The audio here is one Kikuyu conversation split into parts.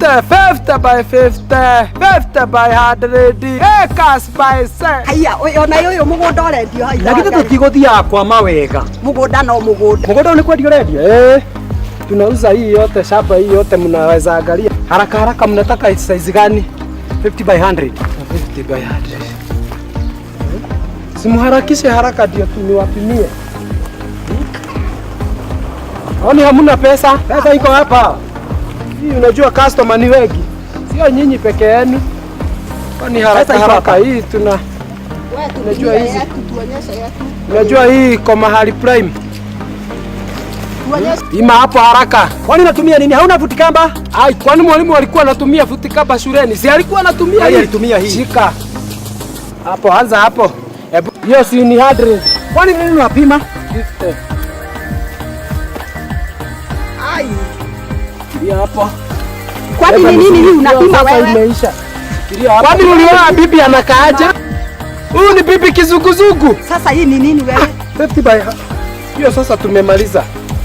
50, 50 by 50, 50 by 100, acres by se. Haiya, ona ũyũ mũgũnda ũrendio hau. Na githĩ tũtigũthiaga kwa mawega? Mũgũnda no mũgũnda. Mũgũnda ũyũ nĩ kwendio ũrendio? Eh, tunauza hii yote, shamba hii yote mnaweza angalia. Haraka haraka mnataka size gani? 50 by 100. 50 by 100. Simuharakishe haraka ndio niwapimie. Kwani hamuna pesa? Pesa iko hapa. Hii unajua customer ni wengi, sio nyinyi peke yenu. Kwani haraka Pesa iko haraka hapa. hii tuna Wewe Unajua tupimie hizi. yetu, tuonyeshe yetu. Unajua hii iko mahali prime. Tuonyeshe. Pima hapo haraka. Kwani unatumia nini? Hauna futi kamba? Ai, kwani mwalimu alikuwa anatumia futi kamba shuleni? Si alikuwa anatumia Yeye hii? alitumia hii. Shika. Hapo anza hapo. Hebu hiyo si ni 100. Kwani nini unapima? 50. Ai. Hiyo hapo. Kwani ni nini hii unapima Sasa wewe? imeisha. Kwani uliona bibi anakaaje? Huyu ni bibi kizunguzungu. Sasa hii ni nini wewe? 50 by hiyo sasa tumemaliza.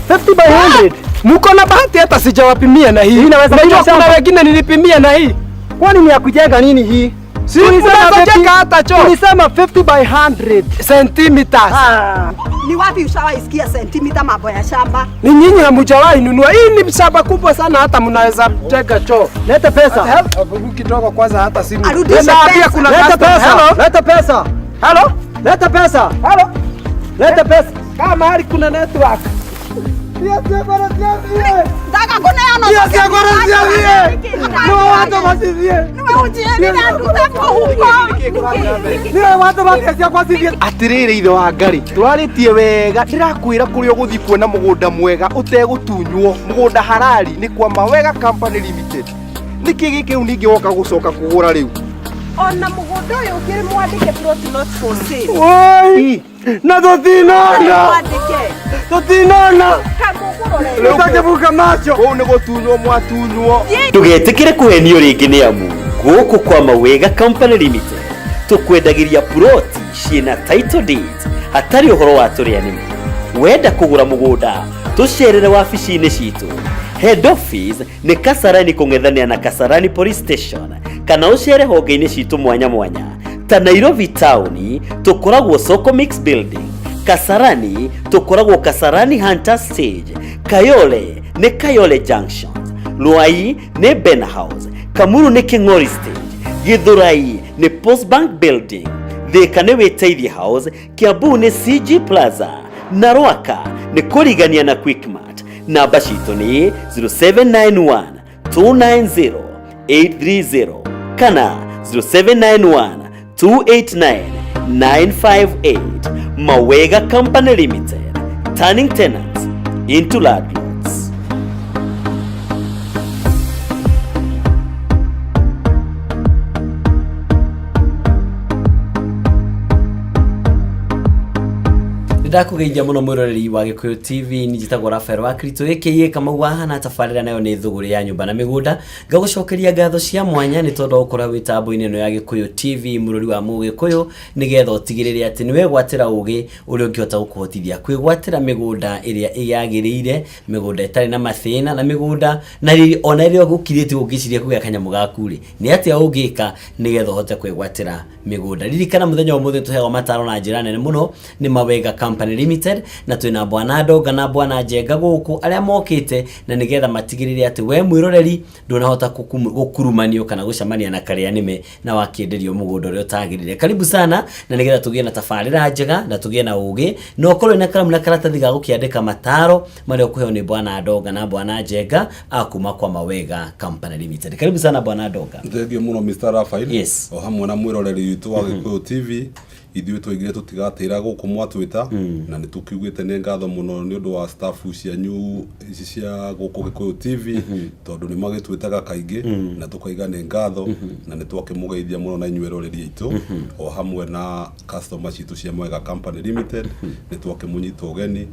50 by 100. Mko na bahati hata sijawapimia na hii. Hii inaweza Unajua kuwa kuna shamba. wengine nilipimia na hii. Kwani ni ya kujenga nini hii? Si Tulisema unaweza 50 jenga hata choo. Tulisema 50 by 100. Centimeters. Ah. Ni wapi ushawaisikia sentimita mambo ya shamba? Ni nyinyi hamjawahi nunua. Hii ni shamba kubwa sana hata mnaweza jenga choo. Leta pesa. Hebu kidogo kwanza hata simu. Arudishe Nimeambia pesa. kuna Leta customer. pesa. Hello. Leta pesa. Hello. Leta pesa. Hello. Leta pesa. Kama mahali kuna network. Ndaka kuneana. Atirĩrĩ ithe wa Ngarĩ, tũrarĩtie wega, ndĩrakwĩra kũrĩa ũgũthiĩ kuona mũgũnda mwega ũtegũtunywo, mũgũnda harari nĩ kwa Mawega Company Limited. Nĩkĩ gĩkĩ rĩu ningĩ woka gũcoka kũgũra rĩu? Ona mũgũnda ũyũ ũkĩrĩ mwandĩke plot not for sale. Oi! Na tũtinona. Mwandĩke. Tũtinona. Kamũgũrore. Tũtakĩbuka macho. Kũu nĩ gũtunywo mwatunywo. Ndũgetĩkĩre kũhenio rĩngĩ nĩ amu gũkũ kwa Mawega Company Limited tũkwendagĩria puroti ciĩna title deeds hatarĩ ũhoro wa tũrĩa nĩme. Wenda kũgũra mũgũnda, tũcerere wabici-inĩ citũ. Head office nĩ Kasarani kũng'ethanĩra na Kasarani Police Station, kana ũcere honge-inĩ citũ mwanya mwanya ta Nairobi town tũkoragwo Soko Mix Building, Kasarani tũkoragwo Kasarani Hunter Stage, Kayole nĩ Kayole Junction, Ruai nĩ Ben House, Kamuru nĩ King'ori Stage, Githurai nĩ Post Bank Building, Thika nĩ Wĩteithie House, Kiambu nĩ CG Plaza na Rwaka nĩ kũrigania na Quickmart. Namba citũ nĩ 0791 290 830 kana 0791 289 958. Mawega Company Limited, turning tenants into landlords. Ndakũgeithia mũno mwĩroreri wa Gĩkũyũ TV, niĩ njĩtagwo Rafael wa Kristo aka Kamau wa hana tabarĩra nayo nĩ thũgũrĩ ya nyũmba na mĩgũnda. Ngagũcokeria ngatho cia mwanya nĩ tondũ wa gũkorwo wĩ tambo-inĩ ĩno ya Gĩkũyũ TV, mũrũri wa Mũgĩkũyũ, nĩgetha ũtigĩrĩre atĩ nĩ wegwatĩra ũgĩ ũrĩa ũngĩhota gũkũhotithia kwĩgwatĩra mĩgũnda ĩrĩa yagĩrĩire, mĩgũnda ĩtarĩ na mathĩna, na mĩgũnda na ona rĩrĩa ũkirĩtie ũngĩciria kũgĩa kanyamũ gaku rĩ, nĩ atĩa ũngĩka nĩgetha ũhote kwĩgwatĩra mĩgũnda. Ririkana mũthenya wa ũmũthĩ tũheagwo mataro na njĩra nene mũno nĩ Mawega Company Limited, na twĩna Bwana Ndonga na Bwana Njenga gũkũ arĩa mokĩte na nĩgetha matigĩrĩre atĩ we mwĩroreri ndũnahota gũkurumanio kana gũcemania na karĩa nĩme na wakĩenderio mũgũnda ũrĩa ũtagĩrĩire. Karibu sana, na nĩgetha tũgĩe na tabarĩra njega na tũgĩe na ũgĩ, na ũkorwo wĩna karamu na karatathi ga gũkĩandĩka mataro marĩa ũkũheo nĩ Bwana Ndonga na Bwana Njenga a kuma kwa Mawega Company Limited. Karibu sana Bwana Ndonga. Thengiũ mũno Mr. Raphael. Yes. O hamwe na mwĩroreri witũ wa Gĩkũyũ TV, ithuĩ twaigire tũtigatĩra gũkũ mwatwĩta, na nĩ tũkiugĩte nĩ ngatho mũno nĩ ũndũ wa staff cianyu ici cia gũkũ Gĩkũyũ TV, tondũ nĩ magĩtwĩtaga kaingĩ na tũkaiga nĩ ngatho, na nĩ twakĩmũgeithia mũno na inyuĩ eroreri aitũ, o hamwe na customer citũ cia Mwega Company Limited. Nĩ twakĩmũnyita ũgeni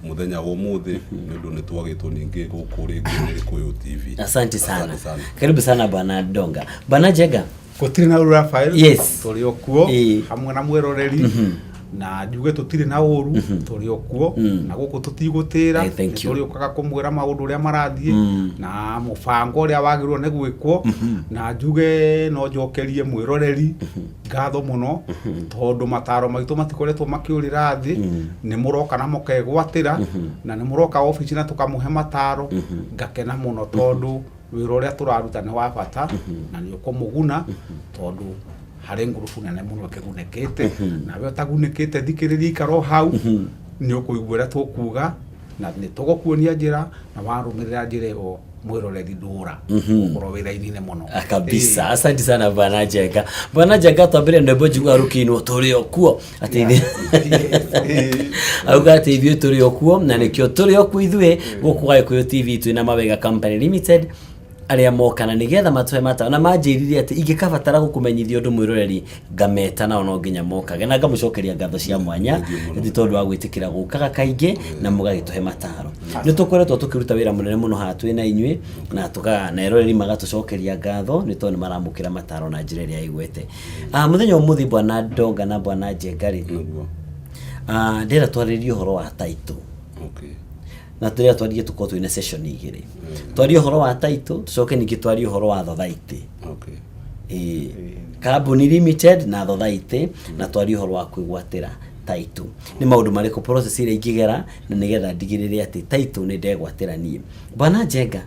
mũthenya wa ũmũthĩ nĩ ũndũ nĩ twagĩtwo ningĩ gũkũ rĩngĩ nĩ Gĩkũyũ TV. Asante sana. Asante sana. Karibu sana Bwana Ndonga. Bwana Njenga. Gũtirĩ na Rafael. Yes. Tũrĩ o kuo Ĩĩ. hamwe na mwĩroreri. Na njuge tũtirĩ na ũru, tũrĩ o kuo na gũkũ tũtigũtĩra. Eh, thank you. Tũrĩũkaga kũmwĩra maũndũ ũrĩa marathiĩ na mũbango ũrĩa wagĩrĩirwo nĩ gwĩkwo. Na njuge no njokerie mwĩroreri ngatho mũno, tondũ mataro maitũ matikoretwo makĩũrĩra thĩ. Nĩ mũroka na mũkegwatĩra, na nĩ mũroka obici na tũkamũhe mataro. Ngakena mũno tondũ wĩra ũrĩa tũraruta nĩ wa bata na nĩ ũkũmũguna, tondũ harĩ ngurubu nene mũno ĩkĩgunĩkĩte. Nawe ũtagunĩkĩte, thikĩrĩria, ikara o hau, nĩ ũkũigua ũrĩa tũkuga na nĩ tũgũkuonia njĩra, na warũmĩrĩra njĩra ĩyo, mwĩroreri, ndũra ũkorwo wĩra-inĩ mũno. Ah, kabisa. Asante sana, Bwana Njenga. Bwana Njenga, twambĩre rwĩmbo njiguaga rũkĩinwo, tũrĩ o kuo, atĩ auga atĩ ithuĩ tũrĩ o kuo, na nĩkĩo tũrĩ o kuo ithuĩ gũkũ gwa Gĩkũyũ TV twĩna Mawega Company Limited arĩa moka na nĩgetha matũhe mataro, na manjĩrire atĩ ingĩkabatara gũkũmenyithia ũndũ, mwĩroreri, ngameta nao no nginya mokage, na ngamũcokeria ngatho cia mwanya nĩ tondũ wa gwĩtĩkĩra gũkaga kaingĩ na mũgagĩtũhe mataro. Nĩ tũkoretwo tũkĩruta wĩra mũnene mũno haha twĩ na inyuĩ, na tũka na eroreri magatũcokeria ngatho nĩ tondũ nĩ maramũkĩra mataro na njĩra ĩrĩa ĩgwete. Ah, mũthenya ũmũthĩ, Bwana Ndonga na Bwana Njenga rĩ, Nĩguo. Ah, ndĩrenda twarĩrie ũhoro wa title. Na tũrĩa twarie, tũkorwo twĩna session igĩrĩ, twarie ũhoro wa title, tũcoke ningĩ twarie ũhoro wa thothaitĩ. Ĩĩ. Company Limited na thothaitĩ, na twarie ũhoro wa kwĩgwatĩra title, nĩ maũndũ marĩkũ, process ĩrĩa ingĩgera na nĩgetha ndigĩrĩre atĩ title nĩ ndegwatĩra niĩ. Bwana Njenga,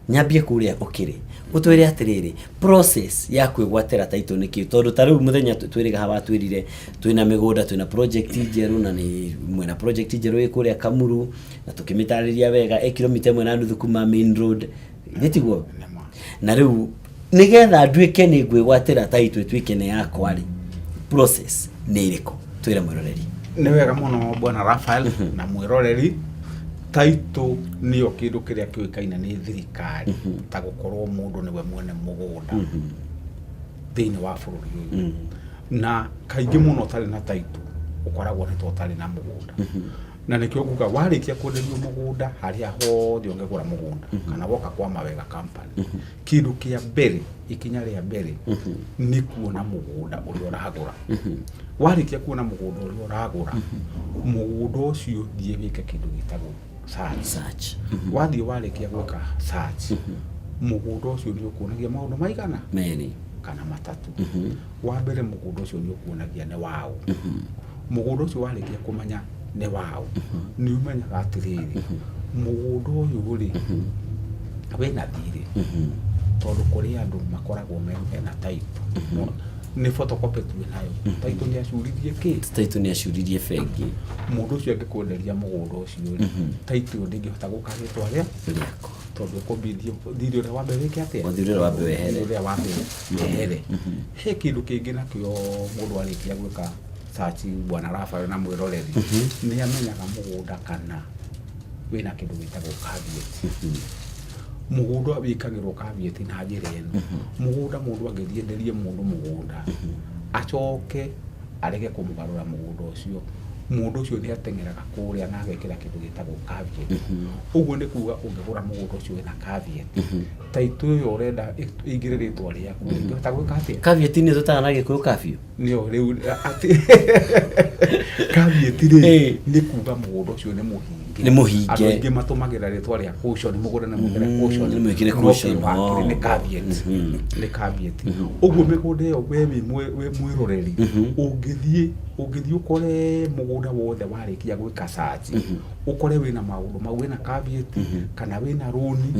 nyambie kũrĩa ũkĩrĩ, ũtwĩre atĩrĩrĩ, process ya kwĩgwatĩra title nĩ kĩ? Tondũ ta rĩu mũthenya twĩrĩga haha watwĩrire twĩna mĩgũnda, twĩna project njerũ, na nĩ mwĩna project njerũ ĩ kũrĩa Kamuru, na tũkĩmĩtarĩria wega, ĩ kilomita 1.5 kuma main road, nĩ tiguo? Na rĩu nĩgetha nduĩke nĩ ngwĩgwatĩra title ĩtuĩke nĩ yakwa rĩ, process nĩ ĩrĩkũ? Twĩre mwĩroreri. Nĩ wega mũno, Bwana Rafael na mwĩroreri. Title nĩyo kĩndũ kĩrĩa kĩũĩkaine nĩ thirikari ta gũkorwo mũndũ nĩwe mwene mũgũnda thĩinĩ wa bũrũri ũyũ. Na kaingĩ mũno ũtarĩ na title ũkoragwo nĩ ta ũtarĩ na mũgũnda, na nĩkĩo nguga warĩkia kwenderio mũgũnda, harĩa hothe ũngĩgũra mũgũnda kana woka kwa Mawega Company, kĩndũ kĩa mbere, ikinya rĩa mbere nĩ kuona mũgũnda ũrĩa ũragũra. Warĩkia kuona mũgũnda ũrĩa ũragũra, mũgũnda ũcio thiĩ wĩke kĩndũ gĩtagwo search. Search. Wathiĩ warĩkia gwĩka search, mũgũnda ũcio nĩ ũkuonagia maũndũ maigana merĩ kana matatũ. Wa mbere, mũgũnda ũcio nĩ ũkuonagia nĩ waũ. Mũgũnda ũcio warĩkia kũmenya nĩ waũ, nĩ ũmenyaga atĩrĩrĩ, mũgũnda ũyũ rĩ, wĩna thirĩ, tondũ kũrĩ andũ makoragwo mena title nĩ photocopy tu nayo, title nĩ acuririe kĩ. Title nĩ acuririe bengi. Mũndũ ũcio angĩkwenderia mũgũnda ũcio rĩ, title ĩyo ndĩngĩhota gũka rĩtwa rĩa rĩakwa, tondũ ũkũmbithio thirĩ ũrĩa wambe wĩke atĩa? O thirĩ ũrĩa wambe wehere. Thirĩ ũrĩa wambe wehere. He kĩndũ kĩngĩ nakĩo, mũndũ arĩkia gwĩka search, Bwana Rafael na mwĩroreri, nĩ amenyaga mũgũnda kana wĩna kĩndũ gĩtagwo caveat. Mũgũnda wĩkagĩrwo caveat na njĩra ĩno: mũgũnda, mũndũ angĩthiĩ enderie mũndũ mũgũnda, acoke arege kũmũgarũra mũgũnda ũcio, mũndũ ũcio nĩ ateng'eraga kũrĩa na agekĩra kĩndũ gĩtagwo caveat. Ũguo nĩ kuga ũngĩgũra mũgũnda ũcio wĩna caveat, title ĩyo ũrenda ĩingĩre rĩtwa rĩaku ndĩngĩhota gwĩka atĩa? Caveat nĩ tũtaga na Gĩkũyũ kabiũ. Nĩyo rĩu atĩ caveat rĩ, nĩ kuga mũgũnda ũcio nĩ mũhinge. Nĩ mũhinge. Andũ aingĩ matũmagĩra rĩtwa rĩa caution, mũgũnda nĩ mwĩkĩre caution. Nĩ mwĩkĩre No caution, kĩwakiri nĩ oh. caveat, nĩ caveat. Ũguo mĩgũnda ĩyo, we wĩ mwĩroreri, ũngĩthiĩ ũkore mũgũnda wothe warĩkia gwĩka search, ũkore wĩna maũndũ mau, wĩna caveat kana wĩna rũni,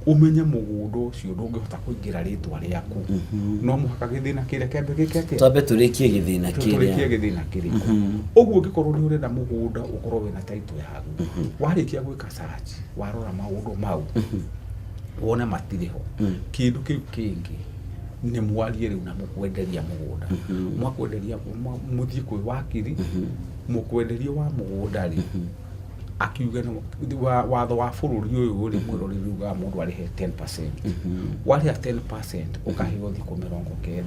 ũmenye mũgũnda ũcio ndũngĩhota kũingĩra rĩtwa rĩaku. No mũhaka gĩthĩna kĩrĩa kĩambe gĩke atĩa? Twambe tũrĩkie gĩthĩna tũrĩkie kĩrĩa. Gĩthĩna kĩrĩkũ? Ũguo ũngĩkorwo nĩ ũrenda mũgũnda ũkorwo wĩna title yaguo, warĩkia gwĩka search, warora maũndũ mau, wone matirĩ ho, kĩndũ kĩu kĩngĩ nĩ mwarie rĩu na mũkwenderia mũgũnda. Mwakwenderia, mũthiĩ kwĩ wakiri, mũkwenderia wa mũgũnda rĩ, akiuge watho wa bũrũri ũyũ rĩ, mwĩroreri, ugaga mũndũ arĩhe 10%. Warĩha 10%, ũkaheo thikũ 90.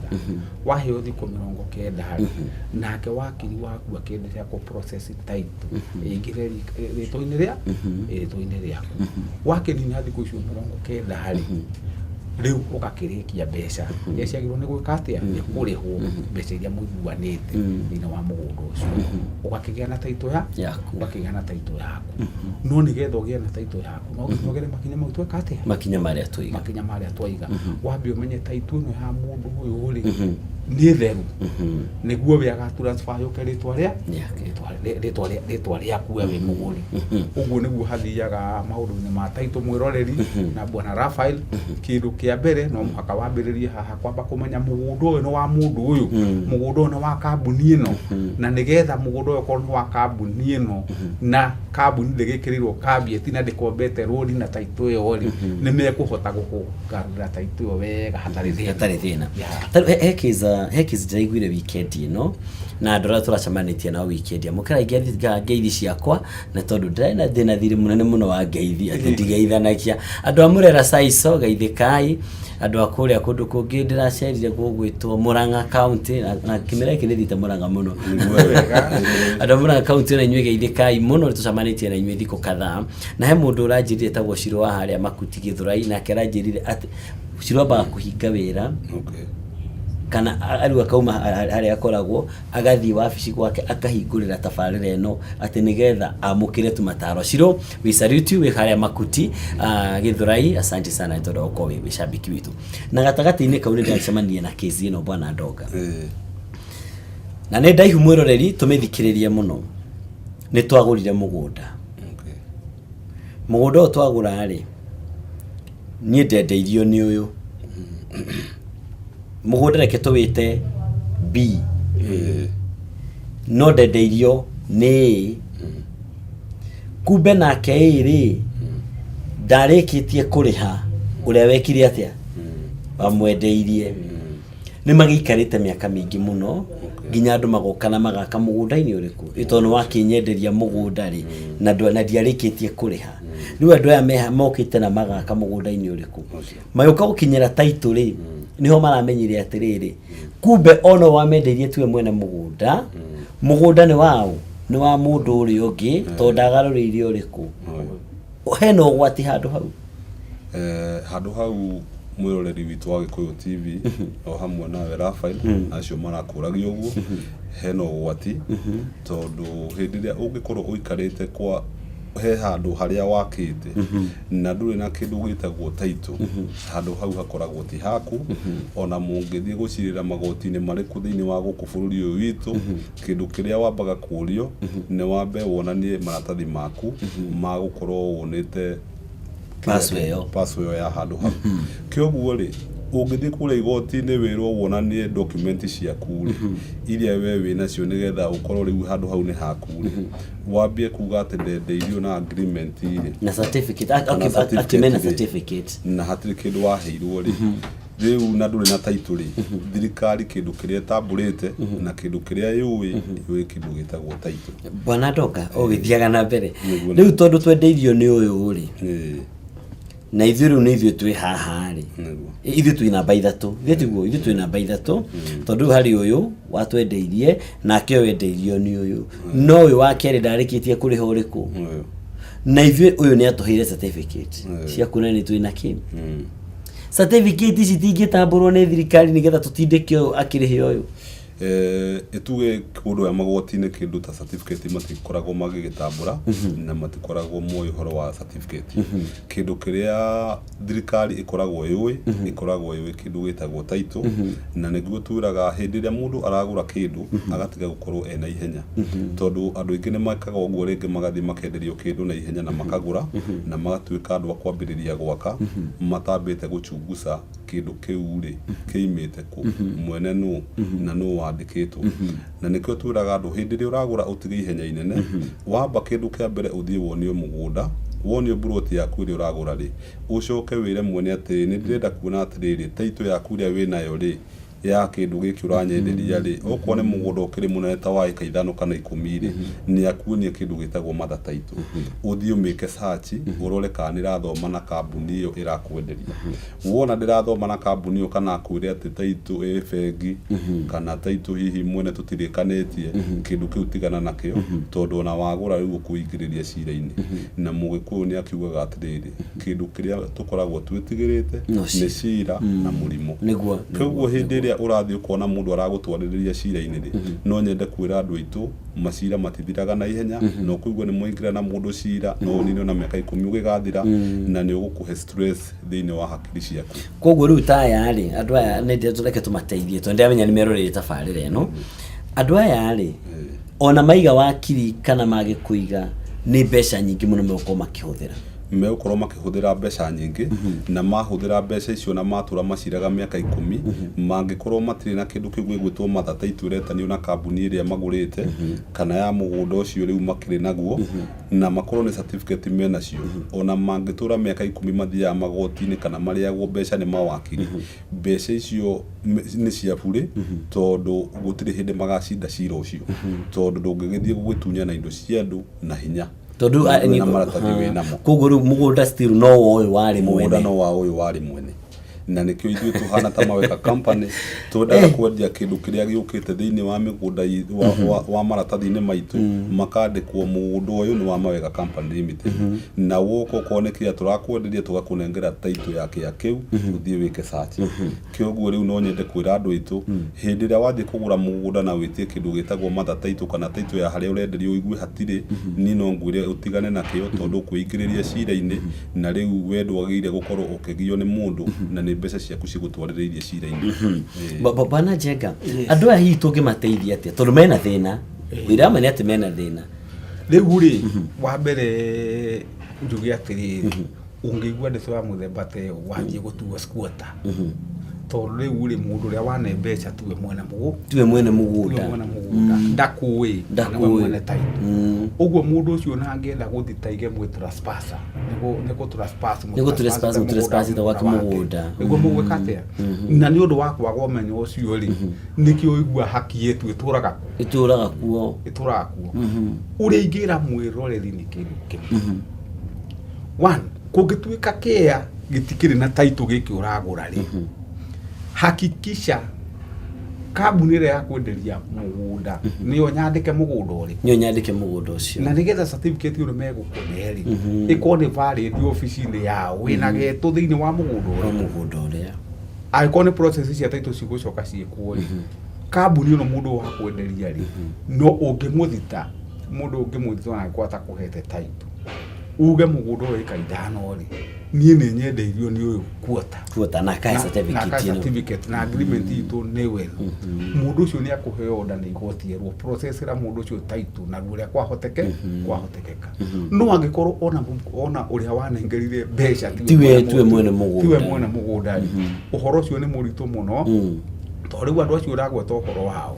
Waheo thikũ 90 rĩ, nake wakiri waku akĩenderea kũ process title ĩingĩre rĩtwa-inĩ rĩaku. Wakĩnina thikũ icio 90 rĩ, Rĩu ũgakĩrĩkia mbeca iria ciagĩrĩirwo nĩ gwĩka atĩa, nĩ kũrĩhwo, mbeca iria mũiguanĩte thĩinĩ wa mũgũnda ũcio, ũgakĩgĩa na taitũ ya Yaku. Ũgakĩgĩa na taitũ yaku. No nĩgetha ũgĩe na taitũ yaku, no nginya ũgere makinya mau tweka atĩa? Makinya marĩa twaiga. Makinya marĩa twaiga. Wambe ũmenye taitũ ĩno ya mũndũ ũyũ rĩ, nĩ theru, nĩguo we agatransfer yũke rĩtwa rĩa Rĩake. Rĩtwa rĩaku we wĩ mũgũri. Ũguo nĩguo hathiaga maũndũ-inĩ ma taitũ, mwĩroreri na bwana Raphael. Kĩndũ kĩa mbere, no mũhaka wambĩrĩrie haha kwamba kũmenya mũgũnda ũyũ nĩ wa mũndũ ũyũ, mũgũnda ũyũ nĩ wa kambuni ĩno. Na nĩgetha mũgũnda ũyũ ũkorwo nĩ wa kambuni ĩno, na kambuni ndĩgĩkĩrĩirwo caveat na ndĩkombete rũni na taitũ ĩyo rĩ, nĩ mekũhota gũkũgarũrĩra taitũ ĩyo wega hatarĩ thĩna. Hatarĩ thĩna. Yeah. Tarĩu he case ndĩraiguire weekend ĩno na andũ arĩa tũracemanĩtie nao weekend, amũkĩra ngeithi ciakwa, na tondũ ndĩrarĩ na thĩna thirĩ mũnene mũno wa ngeithi atĩ ndigeithanagia. Andũ a Mũrera Saico, geithĩkai. Andũ a kũrĩa kũndũ kũngĩ ndĩracerire gũgwĩtwo Murang'a County, na kĩmera gĩkĩ nĩthiĩte Murang'a mũno. Andũ a Murang'a County, ona inyuĩ geithĩkai mũno, nĩtũcemanĩtie na inyuĩ thikũ kadhaa. Na he mũndũ ũranjĩrire etagwo Ciro wa harĩa Makuti Gĩthũrai, nake aranjĩrire atĩ Ciro ambaga kũhinga wĩra kana rĩu akauma harĩa akoragwo, agathiĩ wabici gwake, akahingũrĩra tabarĩra ĩno atĩ nĩgetha amũkĩre tu mataro. Ciro, we salute you wĩ harĩa Makuti, Gĩthũrai. Asante sana nĩ tondũ wa gũkorwo wĩ shabiki witũ. Na gatagatĩ-inĩ kau nĩ ndĩracemania na case ĩno, bwana Ndonga, na nĩ ndaihu. Mwĩroreri, tũmĩthikĩrĩrie mũno. Nĩ twagũrire mũgũnda. Mũgũnda ũyũ twagũra rĩ, niĩ ndendeirio nĩ ũyũ mũgũnda, reke tũwĩte B, no ndendeirio nĩ A. Kumbe nake A rĩ, ndarĩkĩtie kũrĩha ũrĩa wekire atĩa, wamwendeirie. Nĩ magĩikarĩte mĩaka mĩingĩ mũno, nginya andũ magoka na magaka mũgũnda-inĩ ũrĩkũ, ĩ tondũ nĩ wakĩnyenderia mũgũnda rĩ, na ndiarĩkĩtie kũrĩha. Rĩu andũ aya meha mokĩte na magaka mũgũnda-inĩ ũrĩkũ, magĩũka gũkinyĩra taitũ rĩ, nĩho maramenyire atĩrĩrĩ, kumbe ona wamendeirie tiwe mwene mũgũnda. Mũgũnda nĩ waũ? Nĩ wa mũndũ ũrĩa ũngĩ, tondũ ndagarũrĩire ũrĩkũ. Hena ũgwati handũ hau? Handũ hau, mwĩroreri witũ wa Gĩkũyũ TV o hamwe nawe Raphael, acio marakũragia ũguo, hena ũgwati, tondũ hĩndĩ ĩrĩa ũngĩkorwo ũikarĩte kwa he handũ harĩa wakĩte na ndũrĩ na kĩndũ gĩtagwo title, handũ hau hakoragwo ti haku. Ona mũngĩthiĩ gũcirĩra magoti-inĩ marĩkũ thĩinĩ wa gũkũ bũrũri ũyũ witũ, kĩndũ kĩrĩa wambaga kũrio nĩ wambe wonanie maratathi maku ma gũkorwo wonete Parcel ĩyo. Parcel ĩyo ya handũ hau. Kĩoguo rĩ, ũngĩthiĩ kũrĩa igoti-inĩ wĩrwo wonanie document ciaku rĩ, iria we wĩ nacio nĩgetha ũkorwo rĩu handũ hau nĩ haku rĩ, wambie kuga atĩ ndendeirio na agreement rĩ, na certificate. Kana certificate Atĩ mena rĩ. Certificate. Na hatirĩ kĩndũ waheirwo rĩ, rĩu na ndũrĩ na title rĩ, thirikari kĩndũ kĩrĩa ĩtambũrĩte na kĩndũ kĩrĩa yũĩ kĩndũ gĩtagwo title. Bwana Ndoka, ũgĩthiaga na mbere. Nĩguo. Rĩu tondũ twendeirio nĩ ũyũ rĩ, na ithuĩ rĩu nĩ ithuĩ twĩ haha rĩ, ithuĩ twĩ namba 3, ithuĩ tiguo, ithuĩ twĩ namba 3, tondũ rĩu harĩ ũyũ watwendeirie, nake ũyũ wendeirio nĩ ũyũ, no ũyũ wa kerĩ ndarĩkĩtie kũrĩha ũrĩkũ. Ũyũ. Na ithuĩ ũyũ nĩ atũheire certificate cia kuonania nĩ twĩ na kĩ. Certificate ici itingĩtambũrwo nĩ thirikari nĩgetha tũtindĩke ũyũ akĩrĩhe ũyũ? Ĩtuge kũndũ ya magoti-inĩ, kĩndũ ta certificate matikoragwo magĩgĩtambũra na matikoragwo moĩ ũhoro wa certificate. Kĩndũ kĩrĩa thirikari ĩkoragwo yũĩ, ĩkoragwo yũĩ kĩndũ gĩtagwo title. Na nĩguo twĩraga hĩndĩ ĩrĩa mũndũ aragũra kĩndũ agatiga gũkorwo ena ihenya, tondũ andũ aingĩ nĩ mekaga ũguo, rĩngĩ magathiĩ makenderio kĩndũ na ihenya na makagũra na magatuĩka andũ a kwambĩrĩria gwaka matambĩte gũchunguca kĩndũ kĩu rĩ, kĩimĩte kũ, mwene nũ, na nũ wandĩkĩtwo. Na nĩkĩo twĩraga andũ hĩndĩ ĩrĩa ũragũra ũtige ihenya inene. Wamba kĩndũ kĩa mbere ũthiĩ wonio mũgũnda, wonio mburoti yaku ĩrĩa ũragũra rĩ, ũcoke wĩre mwene atĩrĩ, nĩ ndĩrenda kuona atĩrĩrĩ, title yaku ĩrĩa wĩnayo rĩ. Ya kĩndũ gĩkĩ ũranyenderia rĩ, okorwo nĩ mũgũnda ũkĩrĩ mũnene ta wa ĩka 5 kana 10 rĩ, nĩ akuonie kĩndũ gĩtagwo mother title, ũthiĩ ũmĩke search, ũrore kana nĩ ĩrathoma na kambuni ĩyo ĩrakwenderia. Wona ndĩrathoma na kambuni ĩyo, kana akwĩre atĩ title ĩ bengi, kana title hihi mwene tũtirĩkanĩtie, kĩndũ kĩu tigana nakĩo, tondũ ona wagũra rĩu ũkũingĩrĩria cira-inĩ. Na Mũgĩkũyũ nĩ akiugaga atĩrĩrĩ, kĩndũ kĩrĩa tũkoragwo twĩtigĩrĩte No nĩ cira na mũrimũ. Koguo hĩndĩ ĩrĩa ũrathiĩ ũkona mũndũ aragũtwarĩrĩria cira-inĩ rĩ, no nyende kwĩra andũ aitũ, macira matithiraga na ihenya. Na ũkũigua nĩ mwaingĩra na mũndũ cira, no ũnine na mĩaka 10 ũgĩgathira, na nĩ ũgũkũhe stress thĩinĩ wa hakiri ciaku. Koguo rĩu ta aya rĩ, andũ aya nĩ reke tũmateithie, tondũ ndĩramenya nĩ meroreire tabarĩra ĩno. Andũ aya rĩ, ona maiga wakiri kana magĩkũiga, nĩ mbeca nyingĩ mũno megũkorwo makĩhũthĩra. Megũkorwo makĩhũthĩra mbeca nyingĩ, na mahũthĩra mbeca icio na matũra maciraga mĩaka 10, mangĩkorwo matirĩ na kĩndũ kĩu gĩgwĩtwo mother title ĩretanio na kambuni ĩrĩa magũrĩte kana ya mũgũnda ũcio rĩu makĩrĩ naguo, na makorwo nĩ certificate menacio, ona mangĩtũra mĩaka 10 mathiaga magoti-inĩ kana marĩagwo mbeca nĩ mawakiri, mbeca icio nĩ cia burĩ, tondũ gũtirĩ hĩndĩ magacinda cira ũcio, tondũ ndũngĩgĩthiĩ gũgĩtunyana indo cia andũ na hinya tondũ na ndũrĩ na maratathi wĩ namo. Koguo rĩu mũgũnda still no woĩ warĩ Mũgũnda mwene. No wa ũyũ warĩ mwene, na nĩkĩo ithuĩ tũhana ta Mawega Company twendaga kwendia kĩndũ kĩrĩa gĩũkĩte thĩinĩ wa mĩgũnda wa maratathi-inĩ maitũ, makandĩkwo mũgũnda ũyũ nĩ wa Mawega Company Limited, na woka okorwo nĩ kĩrĩa tũrakwenderia, tũgakũnengera title ya kĩa kĩu, ũthiĩ wĩke search. Kĩoguo rĩu no nyende kwĩra andũ aitũ, hĩndĩ ĩrĩa wathiĩ kũgũra mũgũnda na wĩtie kĩndũ gĩtagwo mother title kana title ya harĩa ũrenderio, ũigue hatirĩ, niĩ no ngwĩre ũtigane nakĩo, tondũ ũkwĩingĩrĩria cira-inĩ, na rĩu we ndwagĩrĩire gũkorwo ũkĩgio nĩ mũndũ, na nĩ mbeca ciaku cigũtwarĩrĩirie cira-inĩ. Bwana Njenga, andũ aya hihi tũngĩmateithia atĩa, tondũ mena thĩna? Wĩra ma nĩ atĩ mena thĩna. Rĩu rĩ, wa mbere njuge atĩrĩrĩ, ũngĩigua ndeto ya mũthemba ta ĩyo, wathiĩ gũtuo squatter, tondũ rĩu rĩ, mũndũ ũrĩa wane mbeca tiwe mwene mũgũ Tiwe mwene tiwe mũgũnda. Mwene mũgũnda ndakũĩ. Ndakũĩ. Nĩwe mwene title. Ũguo mũndũ ũcio na angĩenda gũthi taige mwĩ trespasser, nĩ kũ trespass. Nĩ gũ trespass, mũ trespass ta gwake mũgũnda. Nĩguo mũgwĩka atĩa? Na nĩ ũndũ wa kwaga ũmenyo ũcio rĩ, nĩkĩo ũigua haki yetu ĩtũraga kuo. Ĩtũraga kuo. Ĩtũraga kuo. Ũrĩa ingĩra mwĩroreri nĩ kĩndũ kĩmwe. One, kũngĩtuĩka kĩa gĩtikĩrĩ na title gĩkĩ ũragũra rĩ, hakikisha kambuni ĩrĩa yakwenderia mũgũnda nĩyo nyandĩke mũgũnda ũrĩkũ. Nĩyo nyandĩke mũgũnda ũcio. Na nĩgetha certificate ĩno megũkũne rĩ, ĩkorwo nĩ valid obici-inĩ yao, wĩna getũ thĩinĩ wa mũgũnda wa ũrĩkũ. Mũgũnda ũrĩa. Angĩkorwo nĩ process cia title cigũcoka ciĩkwo rĩ, kambuni ĩno mũndũ wa kwenderia rĩ, no ũngĩmũthita, mũndũ ũngĩmũthita ona angĩkorwo atakũhete title, uge mũgũnda ũyũ ĩka 5 rĩ, niĩ nĩ nyendeirio nĩ ũyũ kuota. Kuota na akahe Na certificate akahe ĩno. Certificate na agreement itũ nĩ wenu. Mũndũ ũcio nĩ akũheo order nĩ igoti erwo processĩra mũndũ ũcio title na ũrĩa kwahoteke kwahotekeka. No angĩkorwo ona ũrĩa wanengerire mbeca Tiwe mwene mũgũnda. Tiwe mwene mũgũnda rĩ, ũhoro ũcio nĩ mũritũ mũno, tondũ rĩu andũ acio ũragweta ũhoro wao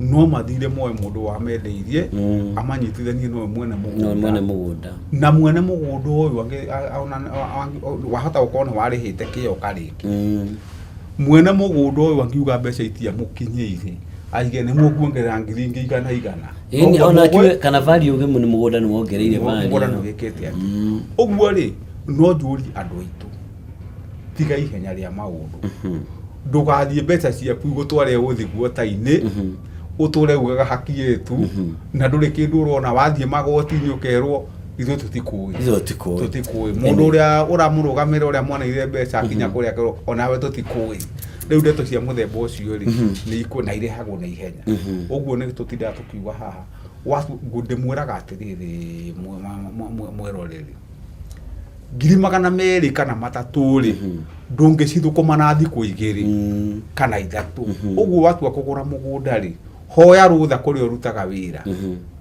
no mathire moe mũndũ wamendeirie, amanyitithanie nowe mwene No mũgũnda. Mwene mũgũnda. Na mwene mũgũnda ũyũ wahota gũkorwo nĩ warĩhĩte kĩo karĩngĩ. Mwene mũgũnda ũyũ angiuga mbeca itiamũkinyĩire, aige nĩ mũkuongerera ngiri ingĩ igana igana. Ĩni Noguo ona mũgwe- kana value ũgĩ nĩ mũgũnda nĩ wongereire value. Mũgũnda nĩ wĩkĩte atĩ ũguo rĩ, no njũrie andũ aitũ, tiga ihenya rĩa maũndũ. Ndũgathiĩ mbeca ciaku igũtware gũthiĩ guota-inĩ, ũtũre ugaga haki yetu na ndũrĩ kĩndũ ũrona. Wathiĩ magoti-inĩ ũkerwo ithuĩ tũtikũĩ. Ithuĩ tũtikũĩ. Tũtikũĩ mũndũ ũrĩa ũramũrũgamĩrĩra, ũrĩa mwaneire mbeca akinya kũrĩa akerwo onawe tũtikũĩ. Rĩu ndeto cia mũthemba ũcio rĩ, nĩ na irehagwo na ihenya. Ũguo nĩ tũtindaga tũkiuga haha. Ndĩmwĩraga atĩrĩrĩ, mwĩroreri, 203,000 rĩ, ndũngĩcithũkũma na thikũ 2 kana 3. Ũguo watua kũgũra mũgũnda rĩ, hoya rũtha kũrĩa ũrutaga wĩra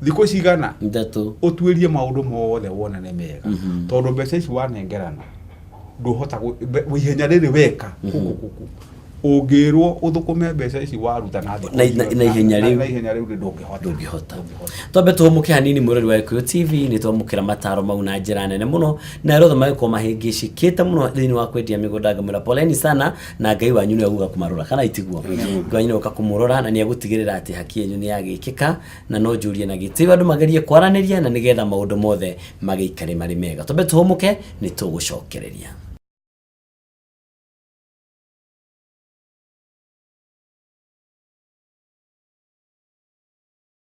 thikũ cigana. 3. Ũtuĩrie maũndũ mothe wone nĩ mega, tondũ mbeca ici wanengerana ndũhota ihenya rĩrĩ weka kũkũ kũkũ. Ũngĩrwo ũthũkũme mbeca ici waruta na thikũ Na ihenya rĩu. Na ihenya rĩu ndũngĩhota. Ndũngĩhota. Twambe tũhũmũke hanini, mwĩrori wa Gĩkũyũ TV. Nĩ twamũkĩra mataro mau na njĩra nene mũno, na arĩa othe magĩkorwo mahĩngĩcĩkĩte mũno thĩinĩ wa kwendia mĩgũnda, ngamwĩra poleni sana, na Ngai wanyu nĩwe ũgũka kũmarora, kana itiguo? Ngai wanyu nĩwe ũgũka kũmũrora na nĩ egũtigĩrĩra atĩ haki yenyu nĩ yagĩkĩka. Na no njũrie na gĩtĩo andũ magerie kwaranĩria na nĩgetha maũndũ mothe magĩikare marĩ mega. Twambe tũhũmũke, nĩ tũgũcokereria.